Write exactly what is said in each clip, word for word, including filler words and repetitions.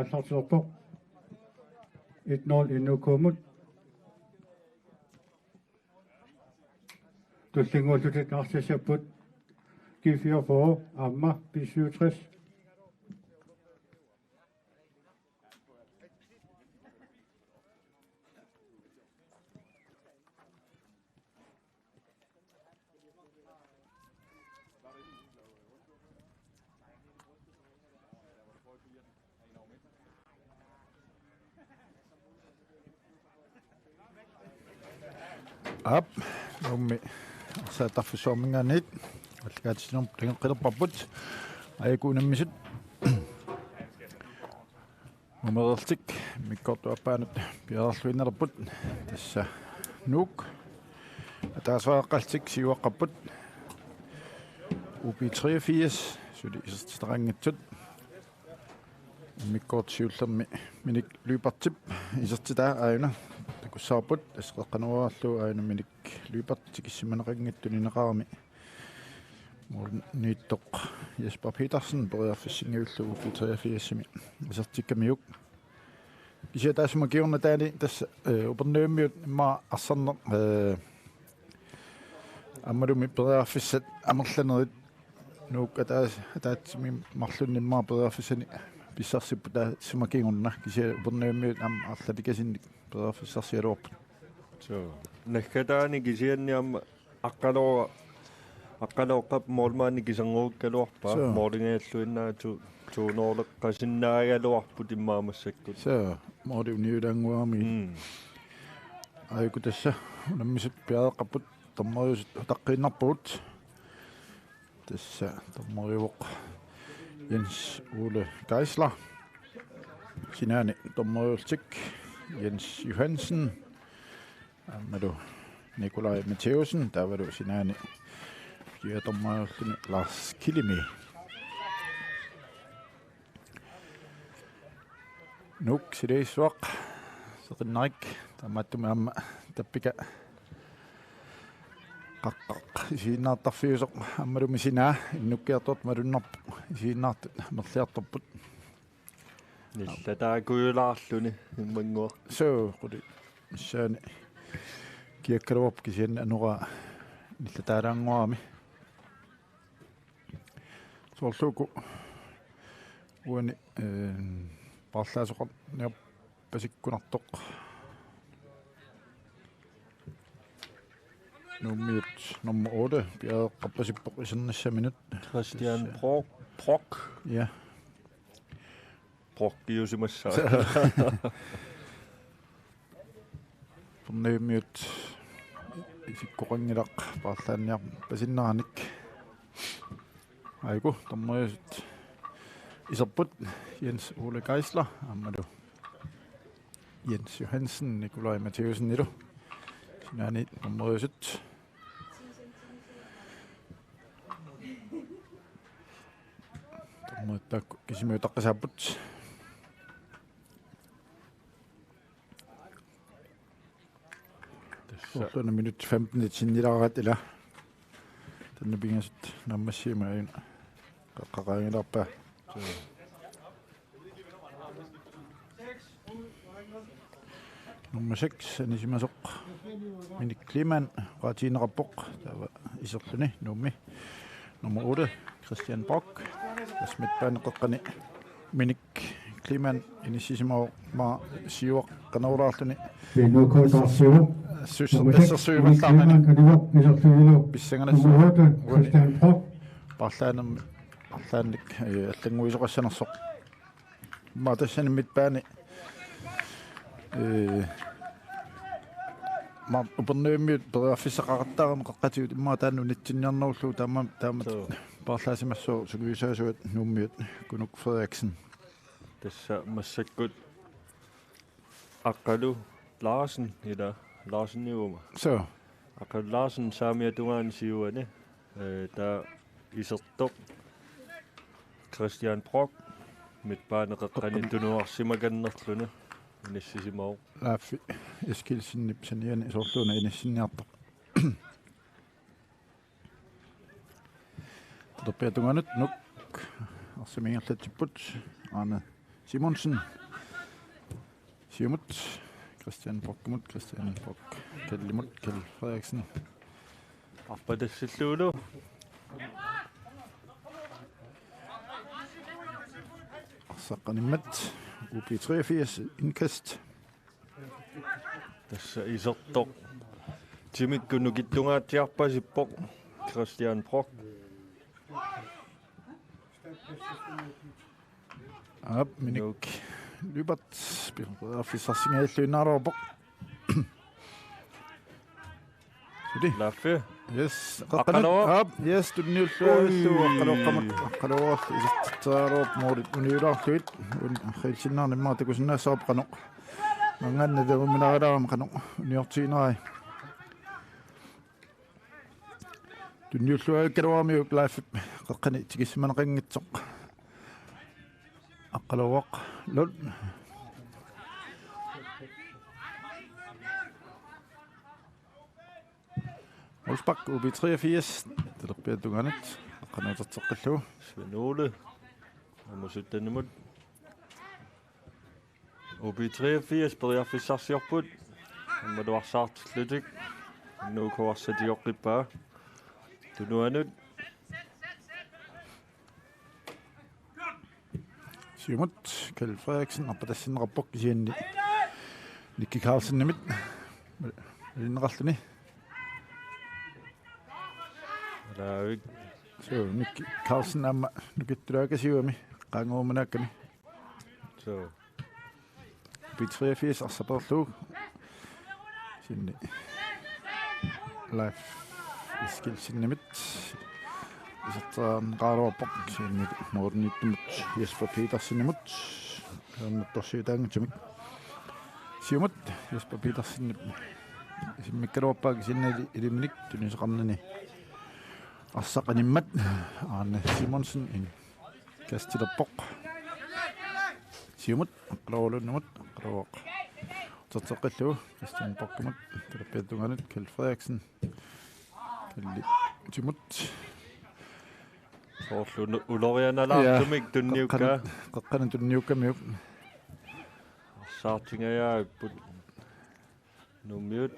Aallartilerpoq. Et nul N O K-mut. Tullinnguullutik aallartissapput. G fireogfyrre aamma B syvogtres. Aap, Nuummi arsaq attarfissuarminngaanniit aallakaatitsinermut tageqqilerparput. Aajuku unammisut. Nuummeerlutik immikkoortup aappaanut piareerluinnalerput. Tassa Nuuk. Ataaseqaqqallutik siuaqqapput. U B treogfirs, suli isertitaqanngitsut. Immikkoortoq siullermi Minik Lyberthip isertitaa aajuna takussavarput, tassa qeqqanoorlugu aajuna Minik Lyberth tikissimaneqanngitsoq tunineqarami. Målimiittoq Jesper Petersen periarfissinngilluinnarlugu U B treogfirsimi isertikkamiuk. Kisianni taassuma kingorna taanna tassa, eh, Upernavimmiut immaqa arsarneq, eh, aammalumi periarfissat amerlanerit Nuuk ataas-, ataatsimik marlunnik immaqa periarfissanik pissarsipput taassuma kingorna, kisianni Upernavimmiut aamma arlalikasinnik periarfissarsigaluarput. Suu. Naggataani kisianni aamma Aqqaloo-, Aqqalooqqap målmandip kisannguukkaluarpaa. Suu. Målingajalluinnaa tu-, tuunoorleqqasinnaagaluarput immaqa massakkut. Suu, måli uniulaannguarami. Mm. Aajuku tassa unammisut piareeqqapput, dommeriusut utaqqiinnarpagut. Tassa dommeriuvoq Jens Ole Geisler. Sinaani dommeriullutik Jens Johansen. Aammalu Nikolaj Mathæussen, taavalu sinaani piareerlugu Lars Kilimi. Nuuk silagissuaq seqinnarik, taamaattumik aamma tappika qaqqaq isiginnaartarfiusoq aammalumi sinaa, innukkiartortut malunnarpoq, isiginnaartut amerliartorput. Nillataakujulaarluni immannguaq. Suu, qulit missaanni kiakkaluarput kisianni anoraa nillataalaannguarami. Soorlu uku uani, eh, paarlaasoqarniarpasikkunartoq. Nuummiut nummer otte, piareeqqappasippoq isernissaminut. Christian Brock. Brock. Ja. Brockiusimassaaq. Upernavimmiut isikkoqanngilaq paarlaanniarpasinnerannik. Aajuku dommeriusut iserput, Jens Ole Geisler aammalu Jens Johansen, Nikolaj Mathæussenilu. Sinaani dommeriusut. Dommerit taakku kisimiuttaqqisaapput. Tassa. Soorlu una minut femten sinnilaaraat ila. Taanna pingasut naammassiimaat aajuna. Qaqqaqaangilaarpaa. Nummer seks, anisimasoq Minik Kleemann, oqaatigineqarpoq, taava iserluni Nuummi. Nummer otte, Christian Brock, tassa midtbaneqeqqani Minik Kleemann inissisimavoq, aamma siuaqqanerulaarluni. Nummer seks, Minik Kleemann, anivoq, iserlunilu. Pissanganassaaq. Nummer otte, Christian Brock. Paarlaanermi, paarlaannik, eh, allannguisoqassanersoq. Immaqa tassani midtbane. Ee, ma-, Upernavimmiut periarfissaqaqattaarami qaqqatigut immaqa taanna unitsinniarnerullugu taama-, taamatut. Suu. Paarlaasimassooq sungiusaasuat Nuummiut Kunuk Frederiksen. Tassa massakkut Aqqalu Larsen, ila Larsen iuma. Suu. Aqqalu Larsen saamiata tungaanut siuani. Eh, taava isertoq Christian Brock midtbaneqeqqani tunuarsimakannerluni inissisimavoq. Laaffi Eskildsenip saniani soorlu una inissinniartoq. Talerpiata tungaanut Nuuk arsaq ingerlatsipput, Arne Simonsen. Siumut. Christian Bockimut, Christian Bock. Kallimut, Kal Frederiksen. Arpatassillugulu. Arsaq animmat. U B treogfirs indkast. Tassa isertoq. Timikkut nukittunngatsiarpasippoq Christian Brock. Aap, Minik Lyberth. Periarfissarsingajalluinnaaruarpoq. Suli. Laffi. Yes. Aqqaluaq. Aap, yes, tunniulluarlugu. Ui. Aqqaluaqqamut. Aqqaluaq isertitsaaruup moolit uniulaarluit. Ul-, Hilsinnaarnimmaa takusinnaassaaq qanoq. Manganna tavuminaalaarama qanoq. Uniortiinai. Tunniulluaakkaluaramiuk Laffi qeqqani tikissimaneqanngitsoq. Aqqaluaq Lund. Wolfsbak U B treogfirs. Talerpiata tungaanut. Aqqanuuterteqqillugu. Svend Ole. Amusuttanimut. U B treogfirs periarfissarsiorput. Ammaluarsaartillutik. Nuukuarsa tioqqippaa. Tunuanut. Siumut, Kal Frederiksen, arpatassinneqarpoq kisianni. Nicky Carlsenimit. Malinneqarluni. Laavik. So, Nicky Carlsen aamma nukittulaakasiugami. Qaanguumanaakkami. So. B treogfirs arsaperlugu. Sinni. Leif Eskildsenimit. Isertitseriarneqaraluarpoq. Sinni Morten Nittumut. Jesper Petersenimut. Ernuttorsiutaanngitsumik. Siumut. Jesper Petersen. Isimmikkaluarpaa kisianni iliminik tunisaqarnani. Arsaq animmat. Arne Simonsen. Kastilerpoq. Siumut, Aqqaluaq Lundimut, Aqqaluaq. Uterteqqillugu, Christian Bockimut, talerpiata tungaanut, Kal Frederiksen. Kalli Timut. Soorlu ulorianalaartumik tunniukkaa. Qeqqanut, qeqqanut tunniukkamiuk. Arsaartingajaapput. Nuummiut.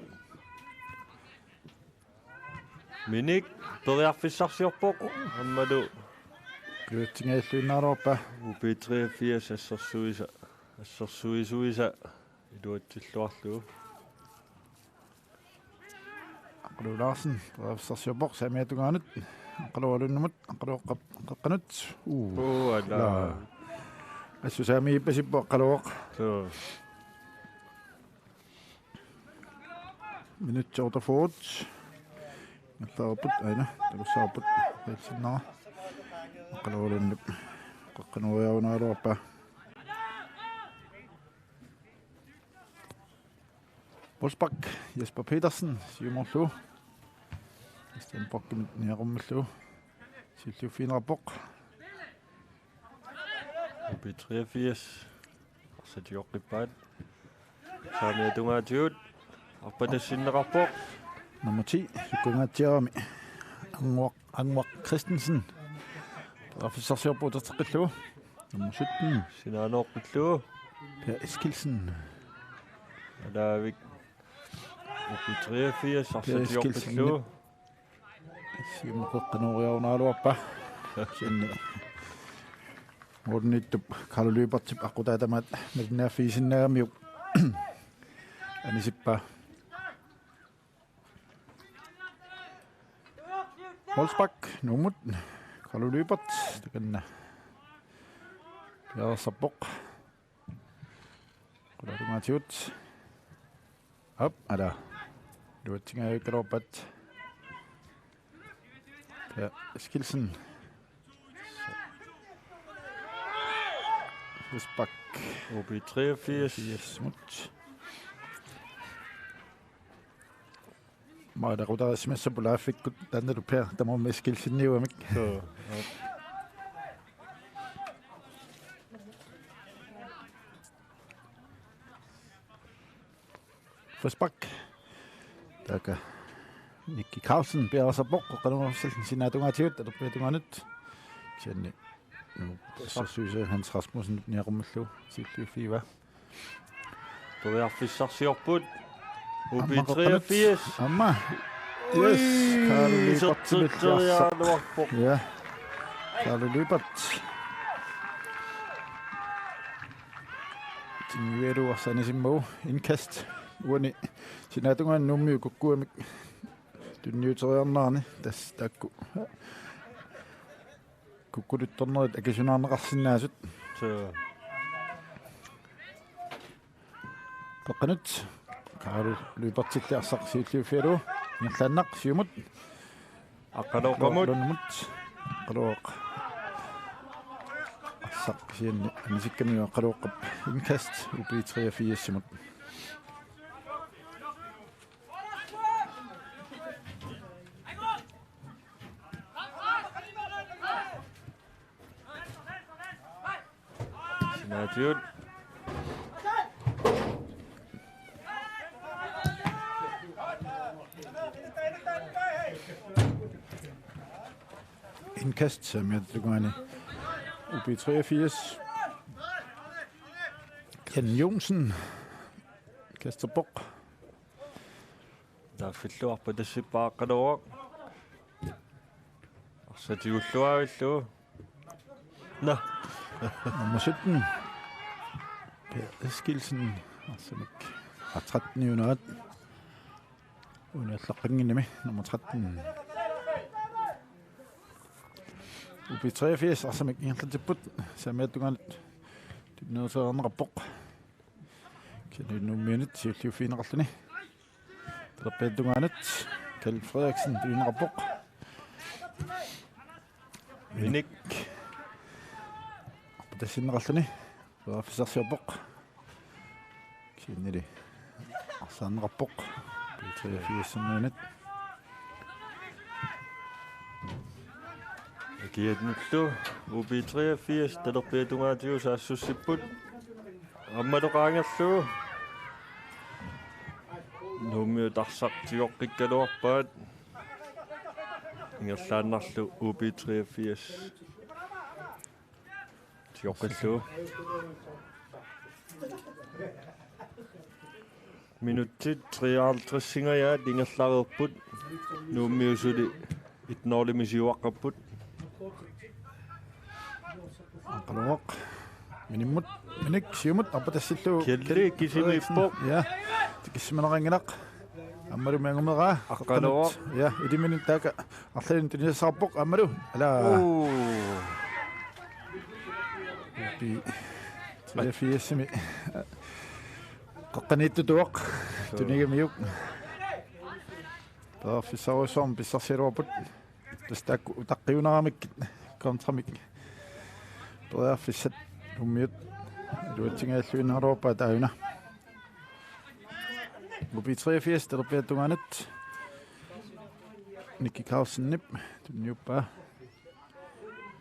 Minik periarfissarsiorpoq aammalu. Iluatsingajalluinnaaruarpaa. U B treogfirs assersuisa. Assersuisuisa iluatsilluarlugu. Aqqaluaq Larsen periarfissarsiorpoq saamiata tungaanut. Aqqaluaq Lundimut, Aqqaluaq qeqqanut. Uu. Uu, ala. Assut saamiippasippoq Aqqaluaq. Suu. Minut otteogfyrre. Ingerlareerput, aana, takussavarput, Nielsen-nera. Aqqaluaq Lundip. Qeqqanooriarunaraluarpaa. Wolfsbak, Jesper Petersen, siumorlugu. Christian Bockimit niaqummillugu. Siulliuffigineqarpoq. U B treogfirs. Arsaq tioqqippaat. Saamiata tungaatigut. Arpatassinneqarpoq. Nummer ti, sukkangaatsiarami. Anguaq, Anguaq Christensen. Periarfissarsiorpoq uterteqqillugu. Nummer sytten. Sinaanooqqillugu. Per Eskildsen. Alaavik. U B treogfirs, Per Eskildsen. Arsaq tioqqillugu. Siumut qeqqanooriarunaraluarpaa. Kisianni. Morten Nittup Kalu Lyberthip aqqutaata tamaat malinnaaffigisinnaagamiuk. Anisippaa. Wolfsbak, Nuummut. Kalu Lyberth, takanna. Piareersarpoq. Qulaatungaatigut. Aap, ala. Iluatsingajavikkaluarpaat. Per Eskildsen. Wolfsbak. U B treogfirs. Yes, mut. Maanna qutarissimassapput Laaffikkut taannalu Per tamarmi Eskildseniugamik. Suu. Frispark. Taakku Nicky Carlsen piareersarpoq, qeqqanut sinaata tungaatigut, talerpiata tungaanut. Kisianni Assersuisui Hans Rasmussen niaqummallu siulliuffigiva. Periarfissarsiorput. Aamma U B treogfirs. Aamma. Yes, Karl Lyberthimillu arsaq. Isertitseriaraluarpoq. Ja. Karl Lybert. Tigualu arsaq anisimmagu indkast. Uani sinaata tungaanut Nuummiut kukkuamik tunniuteriarnerani tassa taakku kukkuluttornerit akisunaarneqarsinnaasut. Suu. Qeqqanut. Karl Lyberthilli arsaq siulliuffigalugu. Ingerlaannaq siumut. Aqqalooqamut. Lundimut. Aqqalooq. Arsaq kisianni anisikkamigooq Aqqalooqap indkast U B treogfirsimut. Sinaatigut. Indkast, saamiata tungaani U B treogfirs. Jan Johnsen. Kasterpok. Taaffilluarpa tassippaa Aqqalooq. Arsaq tigulluavillu. Nå. Nummer sytten. Per Eskildsen. Arsamik. Aa, tretten-iunerat. Unallaqqanngimmat nummer tretten. U B treogfirs arsamik ingerlatsipput. Saamiata tungaanut tunniuteriarneqarpoq. Kisianni Nuummiunit siulliuffigineqarluni. Talerpiata tungaanut Kjeld Frederiksen tunineqarpoq. Minik. Arpatassinneqarluni. Periarfissarsiorpoq. Kisiannili arsaanneqarpoq. U B treogfirsimiunit. Akiatnullu U B treogfirs talerpiata tungaatigut saassussipput. Aammalu qaangerlugu. Nuummiut arsaq tigoqqikkaluarpaat. Ingerlaannarlu U B treogfirs. Tigoqqillugu. Minutsit treoghalvtredsingajaat ingerlareerput. Nuummiut suli et-nul-imik siuaqqapput. Aqqalooq. Minimut. Minik siumut arpatassillugu. Kjeld kisimiippoq. Ja. Tikissimaneqanngilaq. Aammalu miangumeraa. Aqqalooq. Ja, iliminut taakku arlalinnik tunisassaqarpoq aammalu. Ala. Uu. U B treogfirsimi. Qeqqaniittutuaq. Suu. Tunigamiuk. Periarfissarujussuarmik pissarsigaluarput. Tassa taakku utaqqiuneramikkit kontramik. Periarfissat Nuummiut iluatsinngilluinnaraluarpaat aajuna. U B treogfirs talerpiata tungaanut. Nicky Carlsenip tunniuppaa.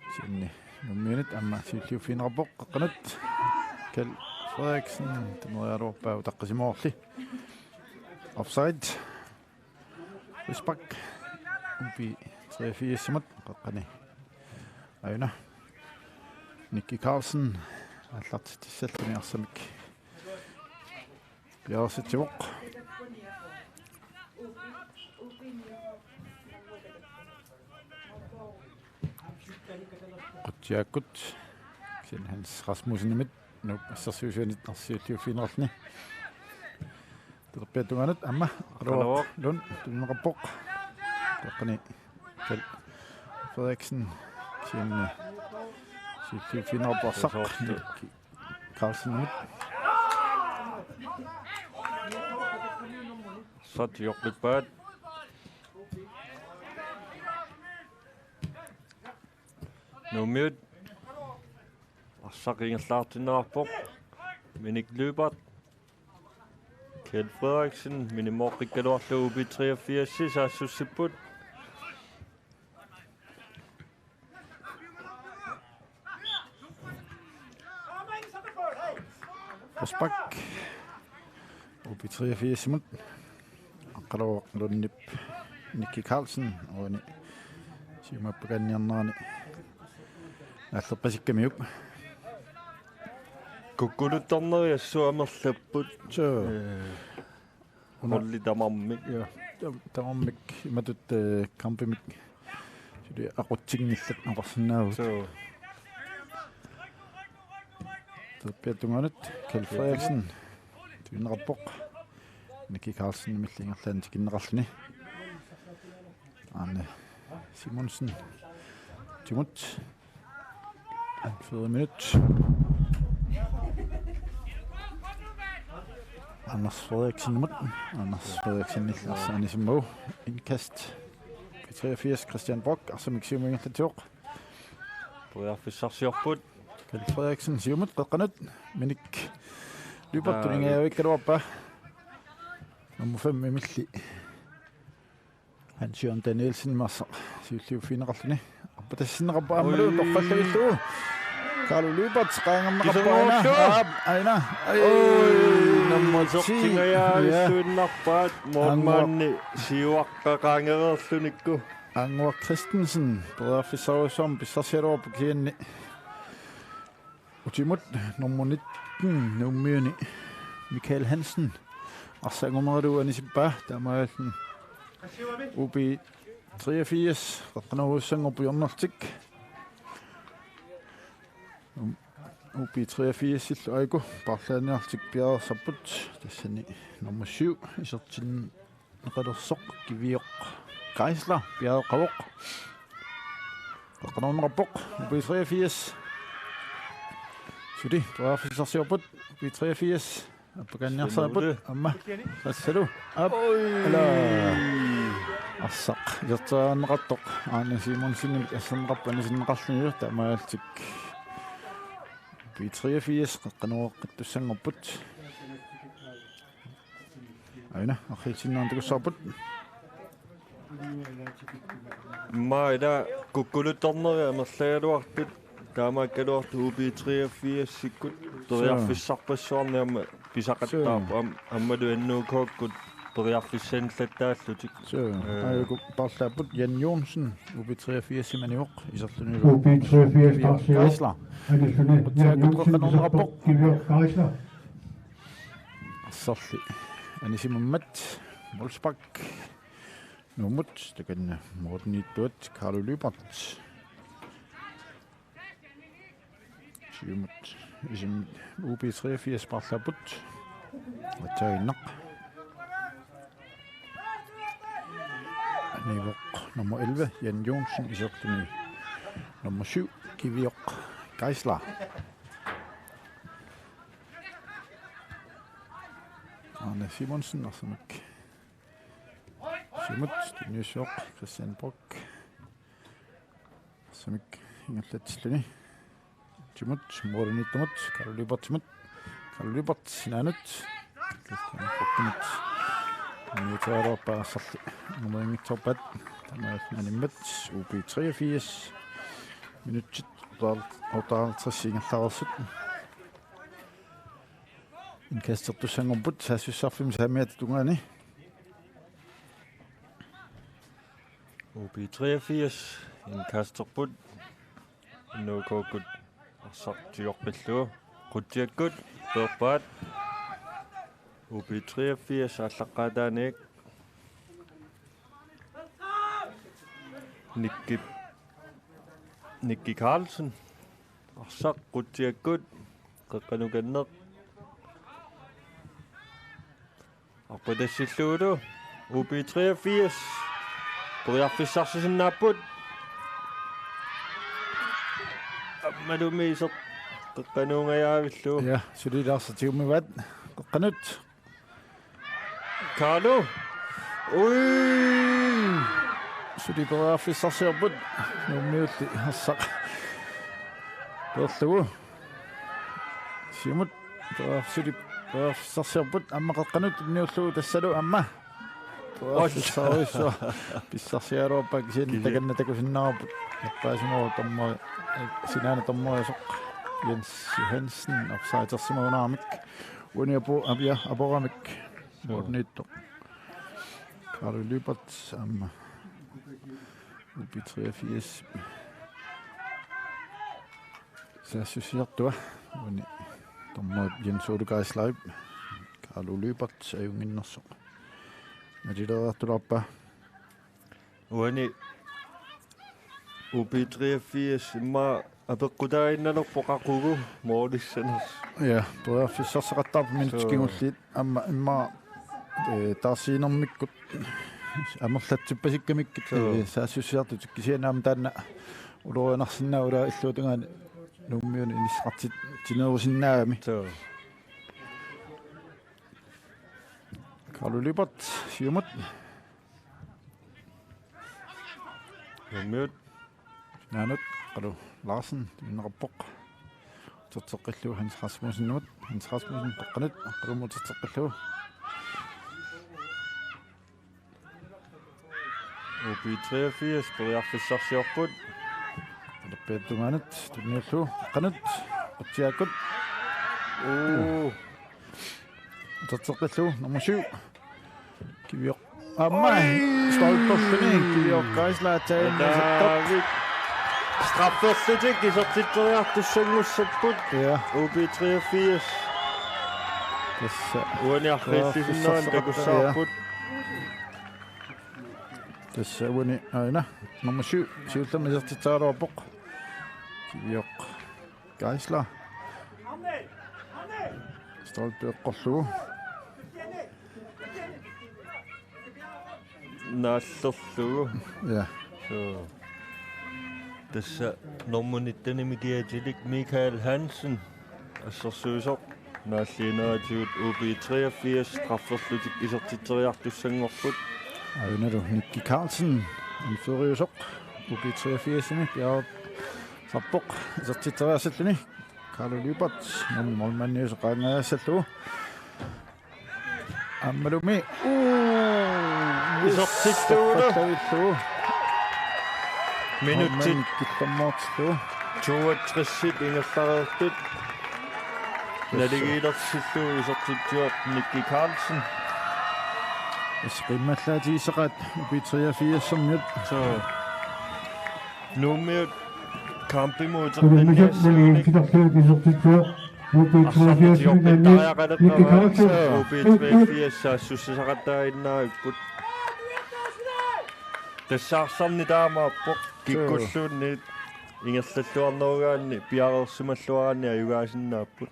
Kisianni Nuummiunit aamma siulliuffigineqarpoq qeqqanut. Kjeld Frederiksen tunniuteriaraluarpaa utaqqisimoorli. Offside. Frispark. U B treogfirsimut qeqqani aajuna. Nicky Carlsen aallartitsissalluni arsamik piareersitsivoq. Qutsiakkut. Kisianni Hans Rasmussenimit. Nuup assersuisuanit arsaq siulliuffigineqarluni. Talerpiata tungaanut aamma Aqqalooq. Aqqalooq Lund tunineqarpoq. Qeqqani Kjeld Frederiksen. Kisianni siulliuffigineqarpoq arsaq. Soorlu. Nicky Carlsenimit. Arsaq tigoqqippaat. Nuummiut. Arsaq ingerlaartinneqarpoq. Minik Lyberth. Kjeld Frederiksen, minimooqqikkaluarlugu U B treogfirs saassussipput. Frispark. U B treogfirsimut. Aqqalooq Lundip Nicky Carlsen uani siumut apuukkaanniarnerani Naallerpasikkamiuk. Kukkuluttorneri assut amerlapput. Suu. Ee, una- Holdi tamarmik. Ja, tam-, tamarmik imatut, ee, kampimik. Suli aqutsinngillat oqarsinnaavugut. Suu. Terpiat tungaanut, Kjeld Frederiksen. Tuineqarpoq. Nicky Carlsenimilli ingerlaannaq tikinneqarluni. Arne Simonsen. Timut. Fire minut. Anders Frederiksenimut. Anders Frederiksenilli arsaq anisimmagu. Indkast. B treogfirs, Christian Brock. Arsamik siumut ingerlatsivoq. Periarfissarsiorput. Kjeld Frederiksen siumut qeqqanut. Minik Lyberth. Aa, tuningajavikkaluarpaa. Nummer fem-imilli. Hans Jørgen Danielsen arsaq siulliuffigineqarluni. Arpatassinneqarpoq aammalu. Ui. Torrallavillugu. Carlo Lyberth qaangerneqarpoq aina. Kiserngorlu. Aap, aina. Ai, ui, nummer ti. Sortingajaavissuinnarpaat. Ja. Målmandi siuaqqat qaangereerlunikku. Anguaq Christensen periarfissarujussuarmik pissarsigaluarpoq kisianni. Utimut nummer nitten Nuummiuni Michael Hansen. Arsaq angumerigalugu anisippaa taamaalilluni. U B treogfirs, qeqqanoorujussuanngorput hjørnertik. U B treogfirs-illu aajuku paarlaanniarlutik piareersarput. Tassani nummer syv, isertin- neqalersoq Kivioq Geisler piareeqqavoq. Qeqqanoorneqarpoq U B treogfirs. Suli periarfissarsiorput U B treogfirs. Appakaanniarsarput. Suli. Aamma. Tassalu. Aap. Oi. Ala. Arsaq iserteriarneqartoq Arne Simonsenimit asserneqarpoq anisinneqarluni, taamaalillutik U B treogfirs qeqqanooreqqittussanngorput. Aina, arriitsinnaantakussaarput. Immaqa ila kukkuluttorneri amerlagaluartut, taamaakkaluartoq U B treogfirs-ikkut periarfissarpassuarnik aamma pisaqattaarpoq. Suu. Aam-, aammalu N O K-kkut periarfissaannillattaallutik. Suu. Ee. Aajuku paarlaapput. Jan Johnsen, U B treogfirs-imanivoq, isertunilu. U B treogfirs-imi Geisler. Anissuni Jan Johnsen, qeqqanoorneqarpoq. Kivioq Geisler. Arsarli anisimammat, Molsbak Nuummut, takanna Morten Iittuat, Carlo Lyberth. Siumut isim U B treogfirs paarlaapput. Atsaaginnaq. Anivoq nummer elleve, Jan Johnsen, isertuni nummer syv, Kivioq Geisler. Arne Simonsen, arsamik. Siumut, tunniussaaq, Christian Brock. Arsamik ingerlatsilluni. Timut, Morten Iittumut, Carlo Lyberthimut. Carlo Lyberth sinaanut. Christian Brockimut. Niuteriarpaa arsarli. Numerinngitsoorpaat. Taamaalilluni animmat U B treogfirs. Minutsit otteoghalvtreds ingerlareersut. Indkastertussanngorput saassussarfimmi saamiata tungaani. U B treogfirs indkasterput. N O K-kkut arsaq tigoqqillugu. Qutsiakkut peerpaat. U B treogfirs aallaqqaataaniit. Nicky, Nicky Carlsen. Arsaq Qutsiakkut. Qeqqanukanneq. Arpatassillugulu U B treogfirs periarfissarsinnaapput. Aammalumi iseq qeqqanuungajaavillugu. Ja, suli Lars tigummivaat. Qeqqanut. Carlo. Ui! Suli periarfissarsiorput. Nuummiulli arsaq peerlugu. Siumut periarfissarsiorput, aamma qeqqanut tunniullugu, tassalu aamma. Oj. Periarfissarujussuaq pissarsiaraluarpaa, kisianni kisi- takanna takusinnaavarput. Nappaasimagu dommeri, sinaani dommeriusoq Jens Johansen, offside-ersimagunarami. Uani apo-, apia, apuramik. Suu. Morten Iittoq. Carlo Lyberth aamma U B treogfirs. Saassussiartua uani dommerit Jens Ole Geislerip Carlo Lyberth ajunnginnersoq nalileeriartulaarpaa. Uani U B treogfirs immaqa apeqqutaaginnalerpoq qaqugu målissanersoq. Ja, periarfissarsiaqattaarpoq minutsit Suu. Kingulliit aamma immaqa, eh, taarsiinermikkut amerlatsippasikkamikkit, Suu. Eh, saassussiartut kisianni aamma taanna ulorianarsinnaavoq illuatungaani Nuummiuni inissaqartitsinerusinnaagami. Suu. Carlo Lyberth, siumut. Nuummiut. Naanut, Qalu Larsen, tunineqarpoq. Uterteqqillugu Hans Rasmussenimut. Hans Rasmussen, peqqanut, Qalummut uterteqqillugu. U B treogfirs, periarfissarsiorput. Alerpiata tungaanut, tunniullugu, qanut, qutsiakkut. Uu. Uterteqqillugu, nummer syv. Kivioq. Aamma. Oi! Stolperluni, Kivioq Geisler, taanna David. Strafferlutik isertitseriartussanngussapput. Ja. U B treogfirs. Tassa. Uani arriillisinnaanut takussavarput. Tassa uani aana. Nummer syv. Siullermik isertitseraluarpoq. Kivioq Geisler. Stolpe eqqorlugu. Naallerlugu. Ja. Suu. Tassa nummer nittenimik kiatilik Michael Hansen. Assersuisoq naalliineraatigut U B treogfirs strafferlutik isertitseriartussanngorput. Aanalu Nicky Carlsen, anføreriusoq U B treogfirsimi piareersarpoq isertitseriarsalluni. Carlo Lyberth, nummer målmandiusoq qaangaassallugu. Aammalumi. Uu, isertittuuvoq. Isertittuuvoq. Minutsit. Aamma killermoortillugu. Toogtresit ingerlareersut. Naligiilersillugu isertitsivoq Nicky Carlsen. Tassa qiimmallaatigisaqaat U B treogfirsermiut. Suu. Nuummiut kampimut utertinniassaannik. Isertittuuvoq. U B treogfirs, Nicky Carlsen. U B treogfirs saassussisaqattaaginnarput. Tassa arsarneq taamaappoq. Kikkulluunniit ingerlalluarnerugaanni piareersimalluaraanni ajugaasinnaapput.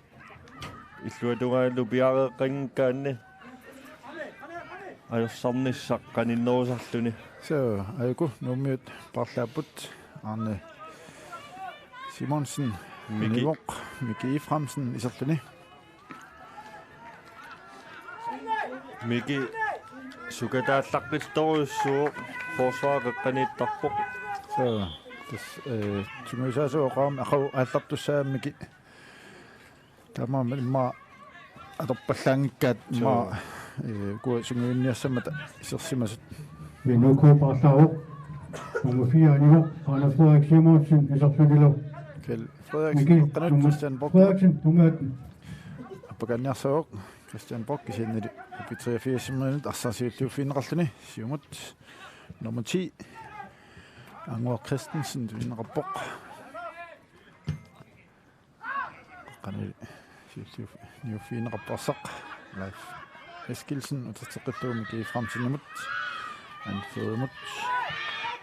Illuatungaanilu piareeqqanngikkaanni arsarnissaq qaninnerusarluni. Suu, aajuku Nuummiut paarlaapput. Arne Simonsen, Miki. Nivoq, Miki Efraimsen iserluni. Miki sukataallaqqittorujussuuvoq, forsvar qeqqaniittarpoq. Suu, tassa, eh, sungiusaasoq oqarami aqagu aallartussaammat Miki. Taamaammat immaqa atorpallaanngikkaat immaqa, eh, ukua sungiunniassammata isersimasut. N O K paarlaavoq. Nummer fire, Nivoq, Arne Frederik Simonsen, iserlunilu. Kjeld Frederiksen, Miki, qanut, nummer Christian Borg. Frederiksen, nummer atten. Appakaanniarsarpoq Christian Borg, kisiannili U B treogfirsermiunut arsaq siulliuffigineqarluni. Siumut nummer ti, Anguaq Christensen, tunineqarpoq. Qanili siulliuffigineqarpoq arsaq. Leif Eskildsen uterteqqillugu Miki Efraimsenimut. Anførerimut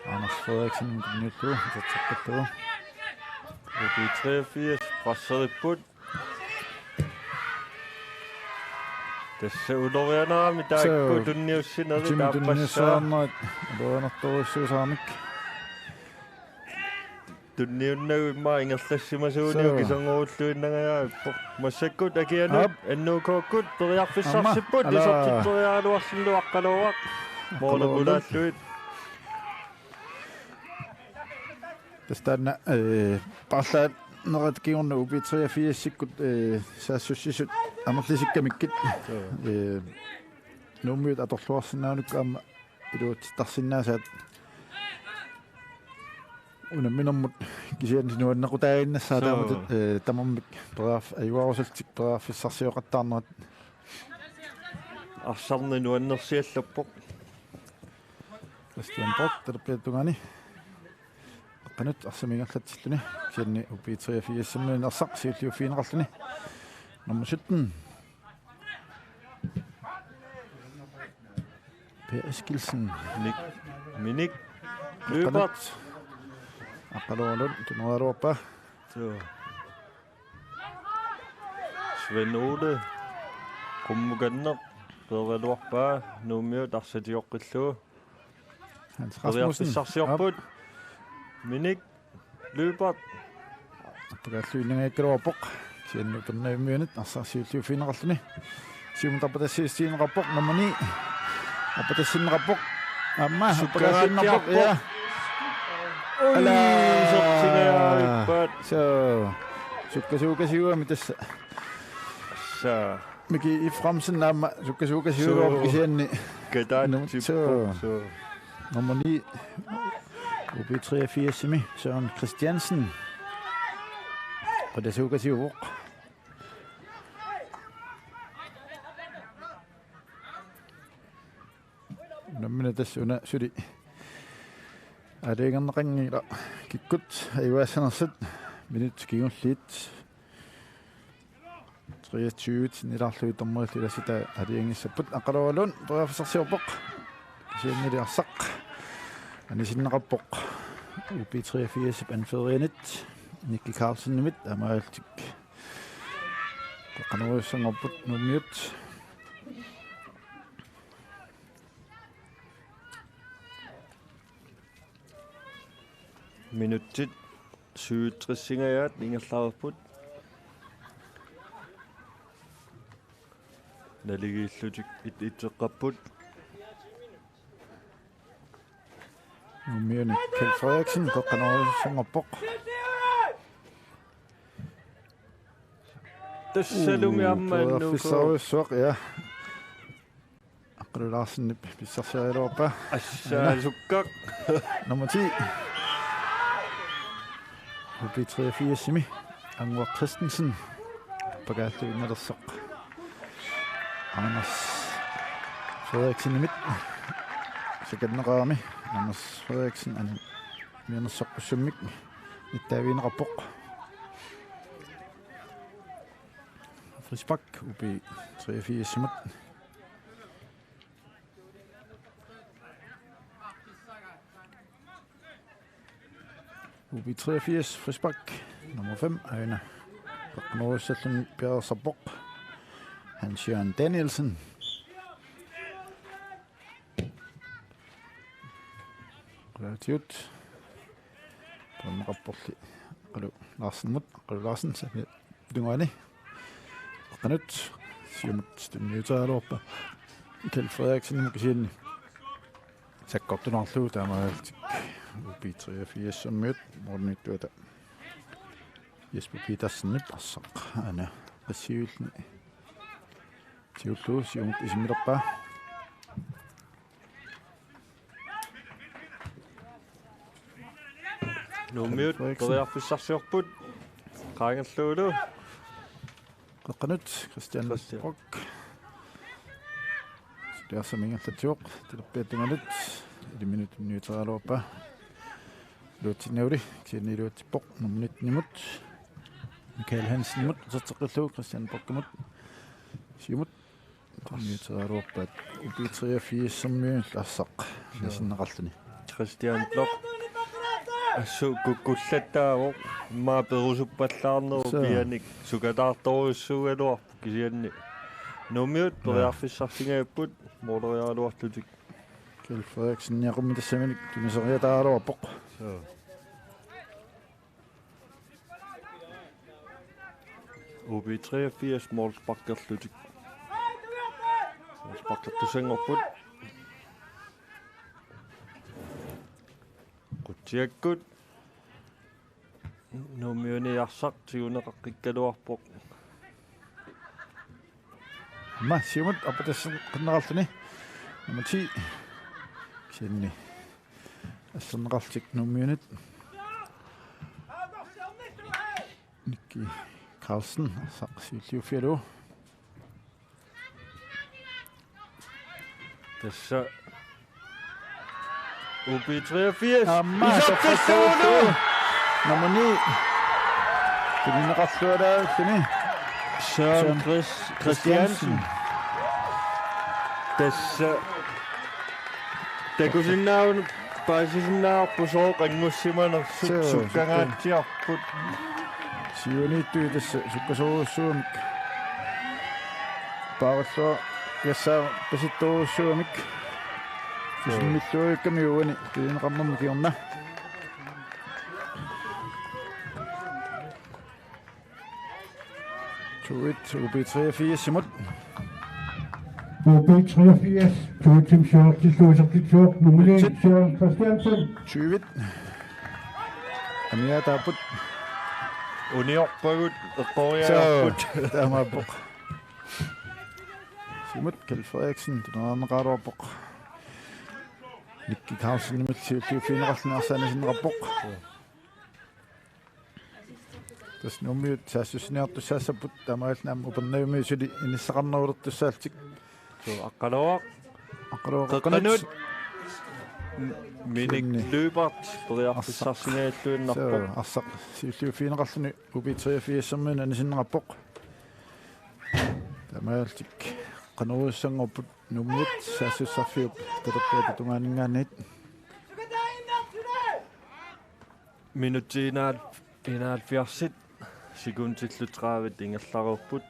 Anders Frederiksenimut tunniullugu uterteqqillugu. U B treogfirs presseripput. Tassa ulorianarami taakku. Suu. Tunniussinerit. Timi taapassaa. Tunniussaarnerit ulorianartorujussuusaaramik. Tunniunnagu immaqa ingerlassimasuunik. Suu. Kiserngorulluinnangajappoq. Massakkut akianut. Aap. N O K-kkut periarfissarsipput. Aamma. Alaa. Isertitseriaraluarlunilu Aqqaluaq. Aqqaluaq. Moorlukulaallugit. Tassa taanna, eh, paarlaannerat kingorna U B treogfirsikkut, eh, saassussisut amerlisikkamikkit. Suu. Eh, Nuummiut atorluarsinnaagunikku aamma iluatsittarsinnaasaat unamminermut kisianni nuannequtaaginnassaat. Suu. Taamatut, eh, tamarmik periarf-, ajugarusullutik periarfissarsioqattaarnerat. Arsarneq nuannersiallappoq. Christian Borg, talerpiata tungaani. Qeqqanut arsaq ingerlatsilluni. Kisianni U B treogfirsimiut arsaq siulliuffigineqarluni. Nummer sytten. Per Eskildsen. Minik. Minik. Løbert. Aqqaluarluni tuneraluarpaa. Suu. Svend Ole. Qummukanneq. Peeraluarpaa. Nuummiut arsaatioqqillugu. Hans Rasmussen. Periarfissarsiorput. Minik. Løbert. Appakaalluinnangajakkaluarpoq. Kisianni Upernavimmiunit arsaq siulliuffigineqarluni. Siumut appatassiissiineqarpoq nummer ni. Appatassinneqarpoq. Aamma appakaalluinnarpoq. Sukkaraatiarpoq. Ja. Ui, ala. Sortingajaappaat. Suu. Sukkasuukasiugami tassa. Sa. Miki Efraimsen aamma sukkasuukasiugami. Suu. Kisianni. Kataat. Nummer, tippoq. Suu. Suu. Nummer ni. U B treogfirsimi Søren Christiansen. Qutasuukasiuvoq. Nammineq tassa una suli aalajangerneqanngilaq kikkut ajugaassanersut, minutsit kingulliit. Treogtyve sinnilaarlugit dommerillu ilassitai aalajangissapput. Aqqaluarluni periarfissarsiorpoq. Kisiannili arsaq anisinneqarpoq U B treogfirsip anførerinit Nicky Carlsenimit, taamaalillutik qeqqanoorujussuanngorput Nuummiut. Minutsit syvogtresingajaat ingerlareerput. Naligiillutik it-, itseqqapput. Nuummiuni Kjeld Frederiksen, qeqqanoorujussuanngorpoq. Tassalumi aamma annuku. Periarfissarujussuaq, ja. Aqqalu Larsenip pissarsiaraluarpaa. Assaasukkaq. Nummer ti. U B treogfirsimi Angua Christensen. Appakaalluinnalersoq Anders Frederiksenimit. Sekundeqarami Anders Frederiksen anisinneqarpoq, summik nittaavigineqarpoq. Frispark U B treogfirsimut. U B treogfirs frispark. Nummer fem, Aina. Qeqqanoorujussuarluni piareersarpoq Hans Jørgen Danielsen. Qulaatigut. Taamaqarporli Aqqalu Larsenimut, Aqqalu Larsen, sami tungaani. Qeqqanut, siumut tunniutaraluarpaa Kjeld Frederiksenimut, kisianni sakkortunaarlugu taamaalillutik U B treogfirsimiut målimiittuata Jesper Petersenip arsaq aana qassiulluni siullugu siumut isimmilerpaa. Nuummiut Frederiksen. Periarfissarsiorput. Qaangerlugu. Qeqqanut, Christian Christian. Brock. Suli arsaq ingerlatsivoq. Talerpiata tungaanut. Elleve minutsit tunniutaraluarpaa. Iluatsinnagu, kisianni iluatsippoq nummer nittenimut. Michael Hansenimut uterteqqillugu Christian Brockimut. Siumut. Tunniutaraluarpaat U B treogfirsimiut arsaq. Joo. Anisinneqarluni. Christian Bloch. Assut kukkullattaavoq. Immaqa perusuppallaarnerup. Suu. Pianik sukataartorujussuugaluarpoq kisianni. Nuummiut. Joo. Periarfissarsingajapput måleriaraluarlutik. Kjeld Frederiksen niaqummi tassaminik tuniseriataaraluarpoq. Suu. U B treogfirs målsparkerlutik. Målsparkertussanngorput. Qutsiakkut. Nuummiuni arsaq tiguneqaqqikkaluarpoq. Aamma siumut appatassiinnarluni. Nummer ti. Kisianni asserneqarlutik Nuummiunit. Nicky Carlsen, arsaq siulliuffigalugu. Tassa U B treogfirs. Aamma iserfissuuvoq. Nummer ni. Tunineqarlualaarluni. Søren Søren Chris-, Christiansen. Christiansen. Tassa takusinnaavugut paasisinnaavarput sooq angussimanersut. Suu, sukkangaatsiarput. Siuniittui tassa sukkasoorujussuarmik. Paaralluargassaaq pasittorujussuarmik. Suu. Kusimmilluakkami uani tunineqarnermi kingorna. To et U B treogfirs imod. U B treogfirs, to et siortillugu isertitsivoq, nummer ni, Søren Christiansen. Tyve. Amiataapput. Uniorpagut, eqqoriarput. Suu, taamaappoq. Siumut Kjeld Frederiksen, tuneerneqaraluarpoq. Nicky Carlsenimit siulliuffigineqarluni arsaq anisinneqarpoq. Tassa Nuummiut saassussiniartussaassapput, taamaalilluni aamma Upernaviumiut suli inissaqarnerulertussaallutik. Suu, Aqqaluaq. Aqqaluaq Qeqqanut. Qeqqanut. M-, Minik Kisianni. Lyberth, periarfissarsingajalluinnarpoq. Suu, arsaq siulliuffigineqarluni U B treogfirsiminut anisinneqarpoq. Taamaalillutik qanoq issanngorput Nuummiut saassussarfiup talerpiata tungaaninngaanniit. Minutsit enoghalvfjerds, sekundillu tredive ingerlareerput.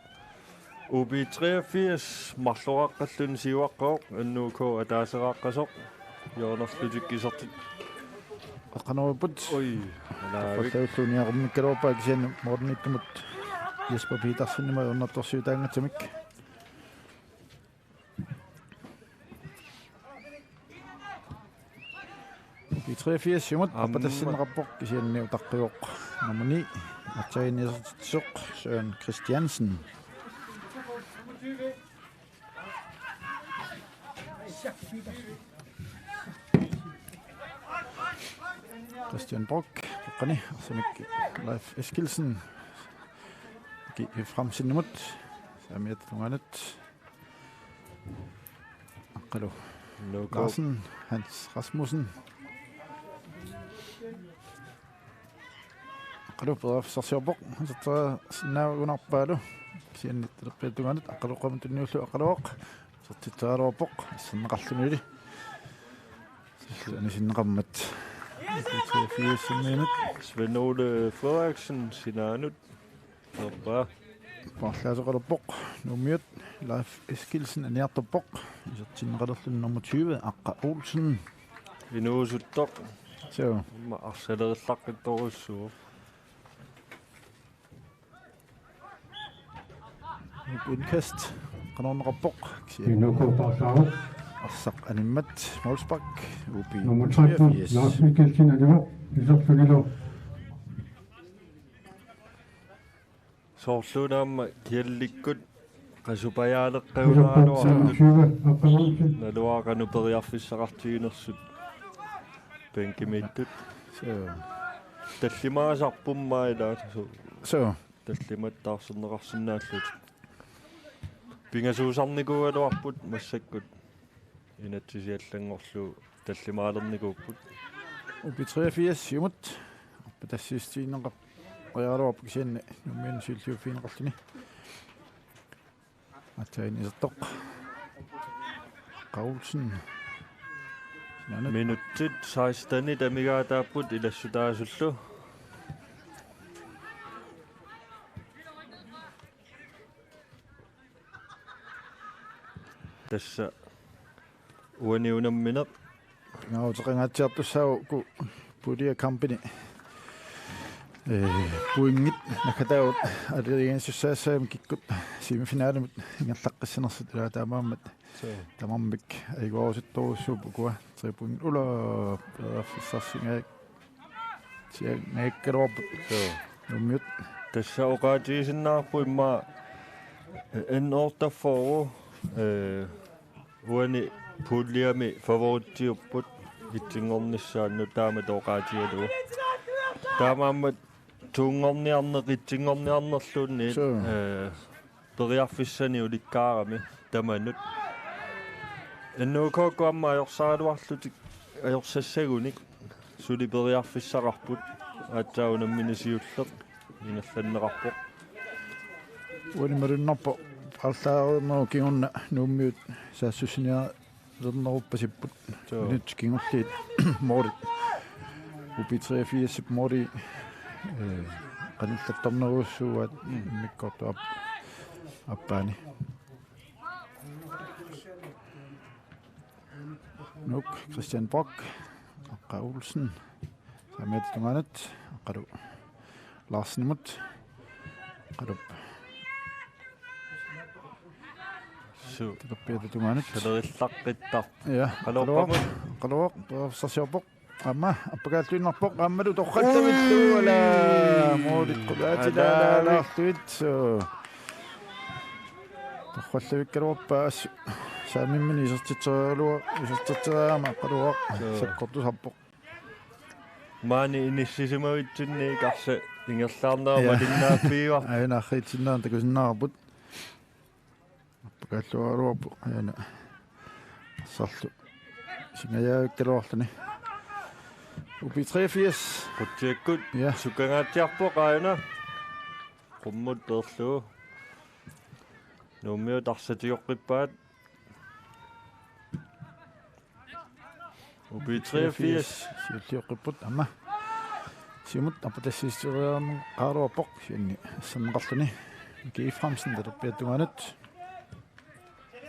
U B treogfirs marloraqqalluni siuaqqavoq, N U K ataaseraqqasoq. Hjørnerlutik isertit. Qanoq ipput? Oj, alaavik. Qaffassavilluni aqummikkaluarpaa kisianni målimiittumut Jesper Petersenimut ajornartorsiutaanngitsoq. U B treogfirs siumut. Aamma. Arpatassinneqarpoq kisianni utaqqivoq nummer ni. Aatsaat isertitsisoq Søren Christiansen. Christian Brock, Qeqqani, arsamik Leif Eskildsen. Ki Efraimsenimut, saamiata tungaanut. Aqqalu. Nuuko. Larsen, Hans Rasmussen. Aqqalu periarfissarsiorpoq, isertitseriarsinnaagunarpaalu. Kisianni talerpiata tungaanut Aqqaluaqqamut tunniullugu Aqqaluaq isertitseriaraluarpoq, asserneqarlunilu. Anisinneqarmat. Svend Ole Frederiksen sinaanut. Aappa. Paarlaasoqalerpoq Nuummiut, Leif Eskildsen aniartorpoq. Isertinneqalerluni nummer tyve, Aqqa Olsen. Inuusuttoq. Suu. Aamma arsalereerlaqqittorujussuuvoq. Indkast. Qanorneqarpoq. Kisianni N U K paarlaavoq. Arsaq animmat målspark. U B treogfirs. Nummer tretten, Lars Mikkelsen, anivoq. Iserlunilu. Soorluuna aamma Kjeldikkut qasupajaaleqqiunaaraluartut. Naluara qanoq periarfissaqartiginersut bænkimiittut. Suu. Tallimaasarput aamma ilaa, suu. Suu. Tallimat taarserneqarsinnaallutik. Pingasuusarnikuugaluarput massakkut. Inatsisiallanngorlugu tallimaalernikuupput. U B treogfirs siumut. Arpatassiissutigineqar-, qujaraluarpoq kisianni Nuummiunut siulliuffigineqarluni. Aatsaat isertoq. Aqqa Olsen. Sinaanut. Minutsit sekstenit amigaataapput ilassutaasullu. Tassa uani unammineq. Pingaaruteqangaatsiartussaavoq uku pulje-kampini. Ee, pointit naggataavut aalajangiisussaassagami kikkut semifinalimut ingerlaqqissanersut, ilaa, taamaammat. Suu. Tamarmik ajugaarusuttorujussuupput ukua. Tre point. Ula, periarfissarsingaak-, siangaakkaluarput. Suu. Nuummiut. Tassa oqaatigisinnaavarput immaqa N otteogfyrre, øh, uani puljemi favoritsiupput etsinngornissaannut, taamatut oqaatigalugu. Taamaammat toonngorniarneq, etsinngorniarnerluunniit, suu, øh, periarfissanik ulikkaarami tamanut. N U K-kkut aamma ajorsaraluarlutik, ajorsassagunik suli periarfissaqarput. aatsaat unammineq siulleq ingerlanneqarpoq. Uani malunnarpoq paarlaareernerup kingorna Nuummiut saassussinerulerneruppasipput. Suu. Minutsit kingulliit måli. U B treogfirsip måli, eh, qanillattornerujussuuaat. Mm. Immikkoortup aap-, aappaani. Nuuk, Christian Bock, Aqqa Olsen, saamiata tungaanut, Aqqalu Larsenimut, Aqqalup. Suu. Talerpiata tungaanut. Salerillaqqittar. Ja, Aqqaluoqamut. Aqqaluoq, Aqqaluoq, periarfissarsiorpoq. Aamma, appakaalluinnarpoq, aammalu torrallavillu, ui, ala, målit qulaatilaalaarlugit, suu. Torrallavikkaluarpaa assut, saamimminik isertitseriaraluar-, isertitseriarama Aqqaluoq, suu, sakkortusarpoq. Maani inissisimavitsinni arsaq ingerlaarnera, ja, malinnaaffigivarput. Aajuna arriitsinneranut takusinnaavarput. Appakaalluaraluarpoq aajuna. Arsarlu singajaavikkaluarluni. U B treogfirs. Qutsiakkut. Ja. Sukkangaatsiarpoq aajuna. Qummut peerlugu. Nuummiut arsaq tigoqqippaat. U B treogfirs. Siulliuqqipput aamma. Siumut arpatassiissutigereerneqaraluarpoq, kisianni asserneqarluni. Miki Efraimsen talerpiata tungaanut.